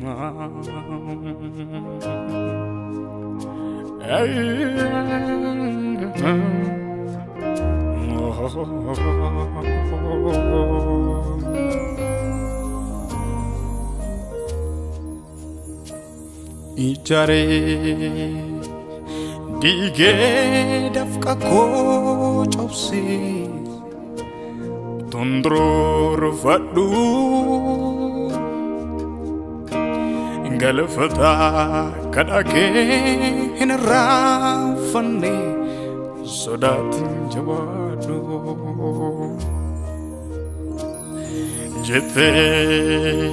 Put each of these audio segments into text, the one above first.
deema. Ijaaree diigee dafqa koo cabsee tondroorfadhu galfata kadhakee hin irraanfanne sodaatin jabaadhu jettee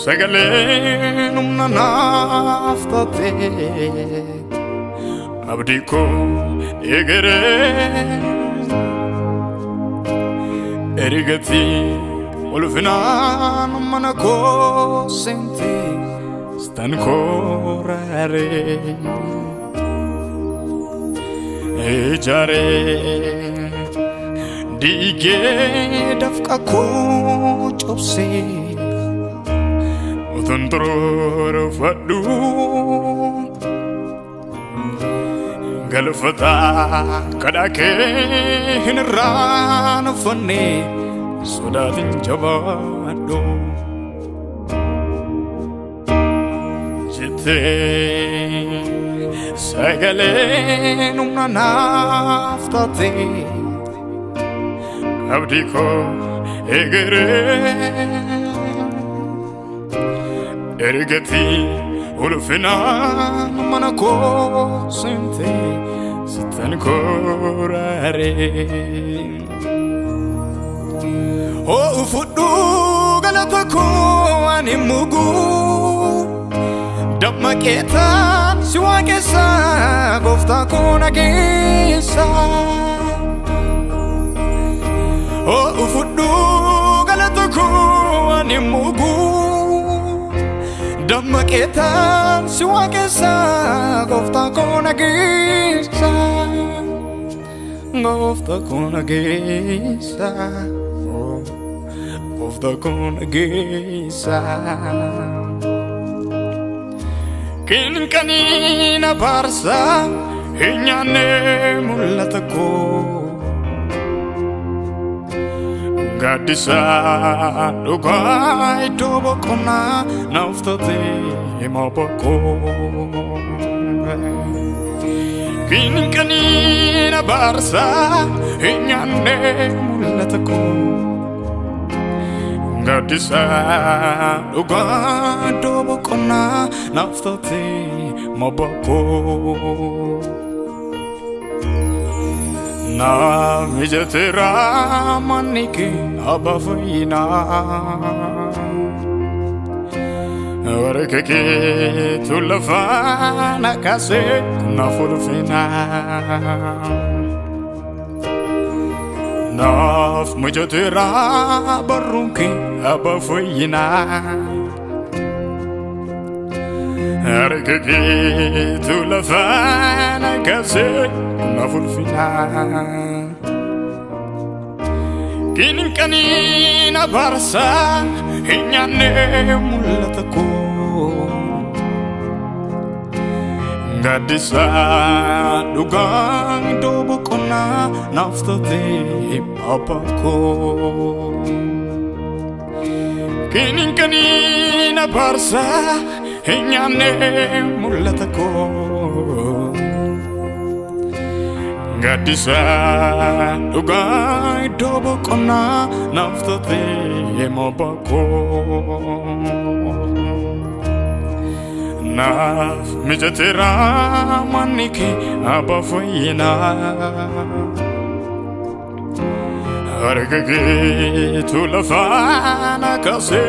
sagaleen humna naaf taate abdii koo egeree ergati ulfinaan mana koo seente stan koorare ijaaree diigee dafqa koo cabsee utunturoorfadhu galfata kadhakee hin irraanfanne sodaatin jabaadhu jettee sagaleen humna naaf taate abdii koo egeree ergati ulfinaan mana koo seente sittan koorare oo fudhu galata koo ani mugu dammaqeetaan si waaqessa gooftaa koo nageessa oo fudhu galata koo ani mugu dammaqeetaan si waaqessa gooftaa koo nageessa gooftaa koo nageessa gooftaa koo nageessa Kinqaniin abaarsa hin nyaanne mul'ata koo gaaddisa dhugaa iddoo boqonnaa naaf taate hima boqoo Kinqaniin abaarsa hin nyaanne mul'ata koo gaaddisa dhugaa iddoo boqonnaa naaf taate hima boqoo Na mijateera manni kee abbaa fayyinaa harka keetu lafaa na kaasee naaf ulfinaa naaf mijateera barruun kee abbaa fayyinaa harka keetu lafaa na kaasee naaf ulfinaa Kinqaniin abaarsa hin nyaanne mul'ata koo gaaddisa dhugaa iddoo boqonnaa naaf taate abbaa koo Kinqaniin abaarsa hin nyaanne mul'ata koo gaaddisa dhugaa iddoo boqonnaa naaf taate abbaa koo naaf mijateera manni kee abbaa fayyinaa harka keetu lafaa na kaasee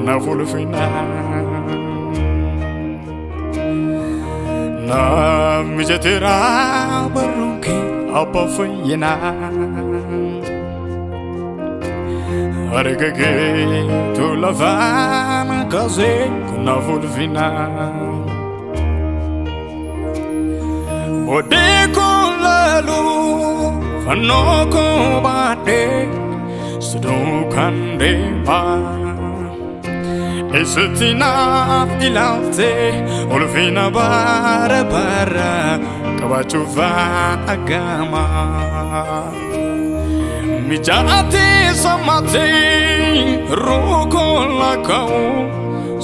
naaf ulfinaa naaf mijateera barruun kee abbaa fayyinaa harka keetu lafaa na kaasee naaf ulfinaa Booddee koo laalu fannoo koo baadhee si duukaan deemaa Isatti naaf ilaalte ulfina bara bara qabaachuuf agama. Mijaate samate ruko lakau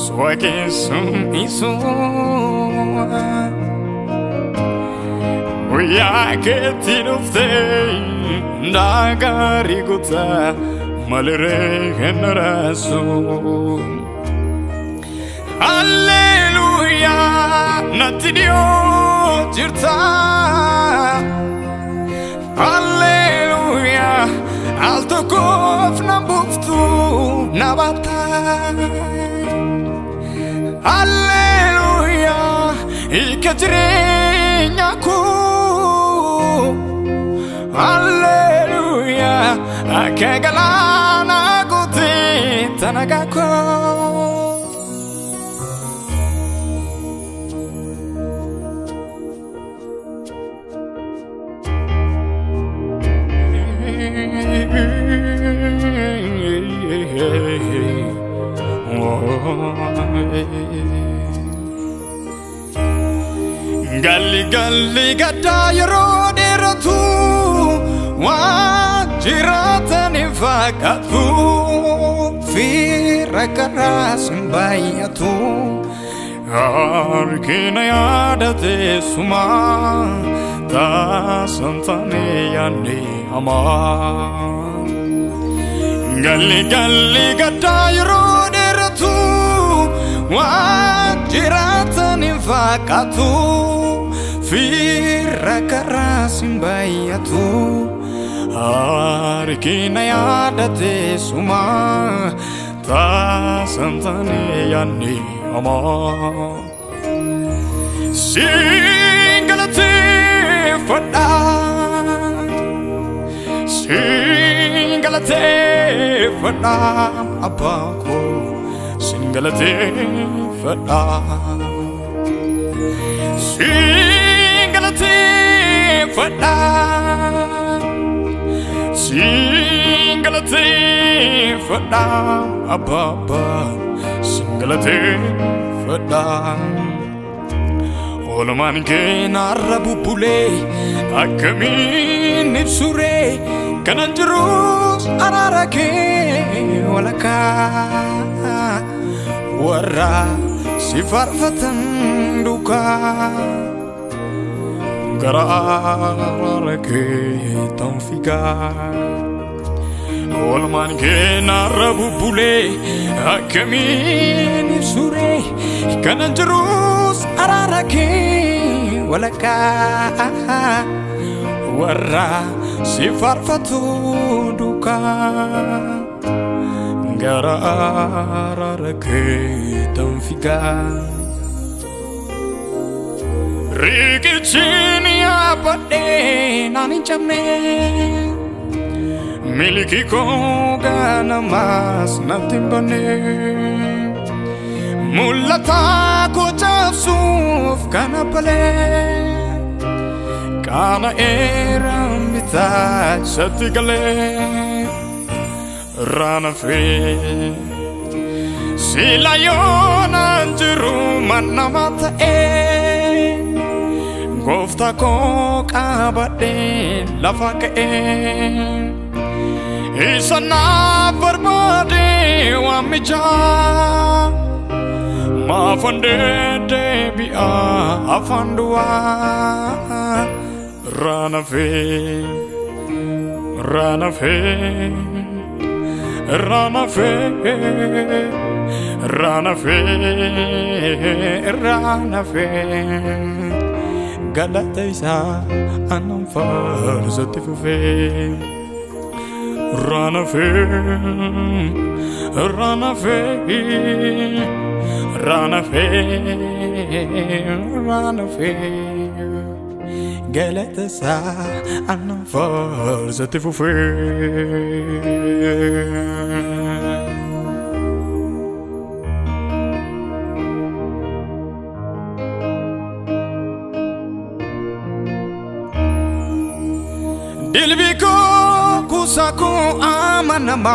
suakesun isu. Guyyaa keetti dhuftee daagaarii guutaa maliree hin raasu. Alleluuyaa natti dhiyoo jirta. Alleluuyaa al tokkoof na buuftu na baata. Alleluuyaa hiika jireenya koo. Alleluuyaa akka galaana guutee tanagaa koo. Galli galli gaddaa yeroo dheeratu waan jiraatan hin fakkaatu fira karaas hin baay'atu harkina yaadate suma taasaan taane yaadne hamaa. Galli galli gaddaa yeroo dheeratu waan jiraatan hin fakkaatu fira karaas hin baay'atu harkina yaadate suma taasaan taane yaadne hamaa. Siin galateeffadha. Siin galateeffadha abbaa koo. Siin galateeffadha. Siin galateeffadha. Siin galateeffadha abbaa. Siin galateeffadha. Oolmaan kee narra bubbulee akkamiin ibsuree kanan jirus araara kee walakkaa warra si faarfatan duukaa gara araara kee tan fiigaa. Oolmaan kee narra bubbulee akkamiin ibsuree kanan jirus araara kee walakkaa warra si faarfatu duukaa gara araara kee tan fiigaa. Riqichi ni yaabbadhee naan hin cabne milki koo ganamaas natti hin banne mul'ata koo cabsuuf kana balee kana eeraan bitaa isatti galee raana fee sila yoonaan jiru manama ta'ee gooftaa koo qabadhee lafa ka'ee isa naaf barbaade waamichaa maafan deddeebi'aa afaan duwwaa raana fee raana fee raana fee raana fee raana fee galata isaa aannan faarsatti fufee. Raana fee raana fee raana fee raana fee galata isaa aannan faarsatti fufee. Dilbi koo kuusaa koo amanamaa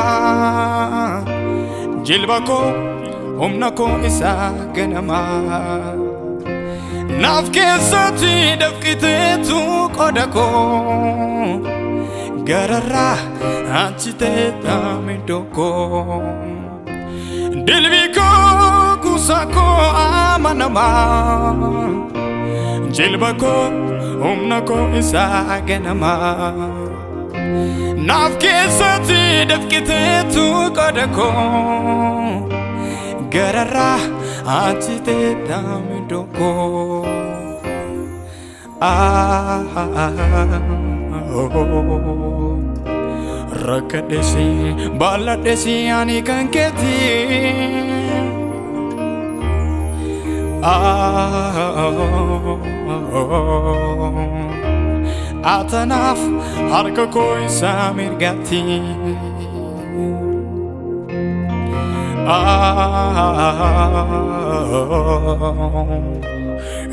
jilba koo humna koo isa ganamaa. Naaf keessatti dafqiteetu qoda koo, gararraa achi teetame iddoo. Dilbii koo, kuusaa koo amanamaa, jilba koo, humna koo isa ganamaa. Naaf keessatti dafqiteetu qoda koo, gararraa achi teetame iddoo. Rakkadheesi bal'adheesi ani kan keeti. Atanaaf harka koo isa mirgaatti.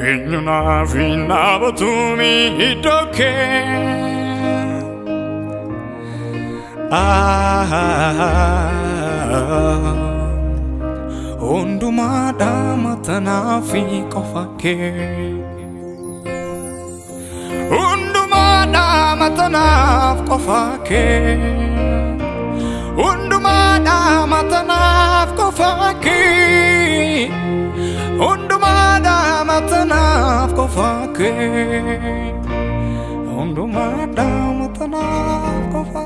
Eenyu naaf hin dhaabatumi iddoo kee? Hundumaa dhaamatanaaf qofa kee. Hundumaa dhaamatanaaf qofa kee. Hundumaa dhaamatanaaf qofa kee. Hundumaa dhaamatanaaf qofa kee. Hundumaa dhaamatanaaf qofa